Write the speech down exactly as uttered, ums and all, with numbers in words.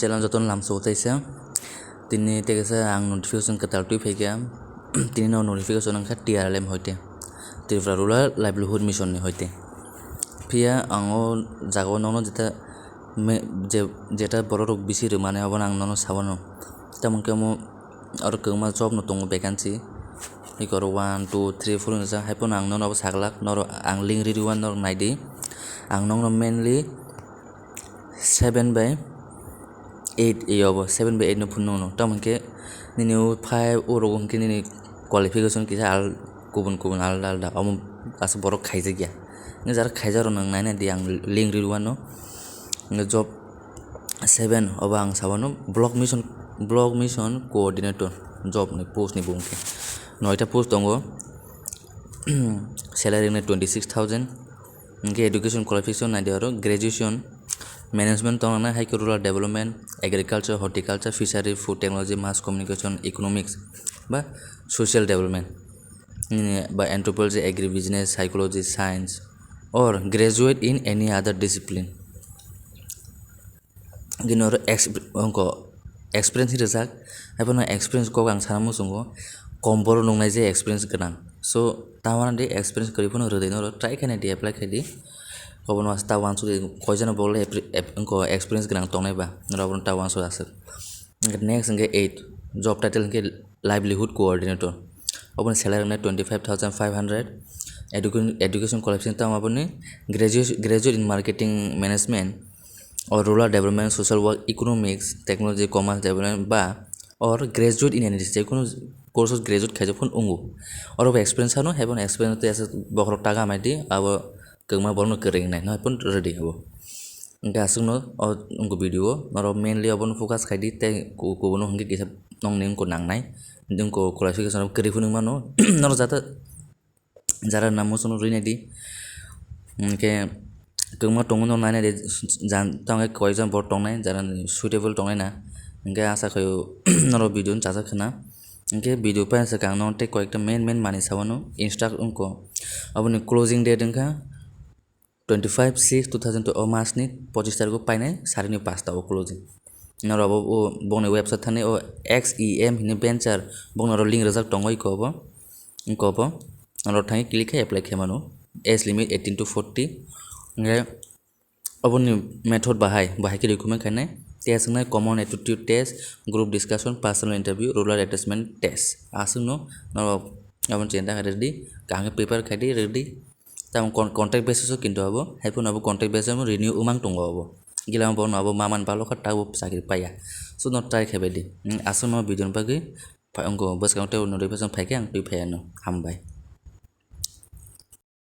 Telang jotono lamsao taisa. Tini tekesa ang notification kwtal twi phaikha. Tini no notification wngkha T R L M hoite, Tripura Rural Livelihood Mission ni hoite. Phiya ang o jaga o nono jeta me-, je-, jeta borok rok bisi rwmani obono ang nono sabo no. Tamoni khe omo oro kwbangma job no tongo, vacancy. Eko oro one, two, three, four hinwi jak, hai phano ang nono abo saglak, norok ang link riri o norok naidi. Ang nokno mainly seven by eight, e obo seven by eight no phunukno, tamo hinkhe nini o five o rogo hinkhe nini qualification kisa al-, kubun kubun alda alda, omo aswk borok khaijakya. Nini jara khaijakrok nwng naina di, ang link riri o ano. Nini job seven obo ang sabano block mission, block mission coordinator job ni post ni bumung khe noita post tongo. Salary wngkha twenty six thousand. Hinkhe education qualification naidi oro graduation, management tongna hai khe rural development, agriculture, horticulture, fishery, food technology, mass communication, economics ba social development, nini ba anthropology, agribusiness, psychology, science or graduate in any other discipline. Gini oro exp-, wngkha experience hinwi rijak, hai phano experience kok ang sana muchungo, kom borok nuknai je experience gwnang. So, ta uanadi experience kwrwi phano rwdi, norok try khaina di, apply khaidi. Obono ta uansukdi, koijakno bokle appre-, ap-, wngkha experience gwnang tongnai ba, norok abono ta uansuk aswk. Next hwnkhe eight, job title hwnkhe livelihood coordinator. Oboni salary wngkha twenty five thousand five hundred. Education, education qualification tamo aboni graduate, graduate in marketing management or rural development, social work, economics, technology, commerce development ba or graduate in any, je kono course o graduate khaijak phano wngo. Oro bo experience ano, hai phano experience tei aswk bokhorok ta gamaidi, abo kwbangma borokno kwrwi wngnai, no hai phano ready abo. Hwnkhe aswkno o wngkha video o, norok mainly obono focus khaidi tei ku-, kubuno hwnkhe kisa nokni wngkha nangnai, wngkha qualification rok kwrwi phano wngmano, norok jata jara namo chwngno rwinai di. Hinkhe kwbangma tongo no nainai di, jan tamo khe koijon borok tongnai jara ni suitable tongnai na. Hinkhe asa khaio norok video no chajak khna. Hinkhe video paina swkang no tei koyekta main main manwi sabo no instruct wngkha. Aboni closing date wngkha twenty five six two thousand two o mas ni pochis tarikh o painai sari ni pasta o closing. Norok bo o bongni website thani o X E M hini venture bongni oro link rijak tongo iko bo. Iko bo norok thangwi click khe apply khe mano. Age limit eighteen to forty. Hingke oboni method bahai, bahai khe recruitment khainai. Test wngnai common aptitude test, group discussion, personal interview, rural attachment test. Aswkno norok aboni chenta khaidi, kaham khe prepare khaidi, ready. Tamo con-, contract basis o kintu abo, hai phano abo contract basis o renew wngmang tongo abo. Gila bono abo maman balo kha tabo chakri paiya. So no try khai bai di. Hmm, aswkno video ni bagwi phai wngkho bwskang tei notification phai khe ang twi phai ano. Hambai.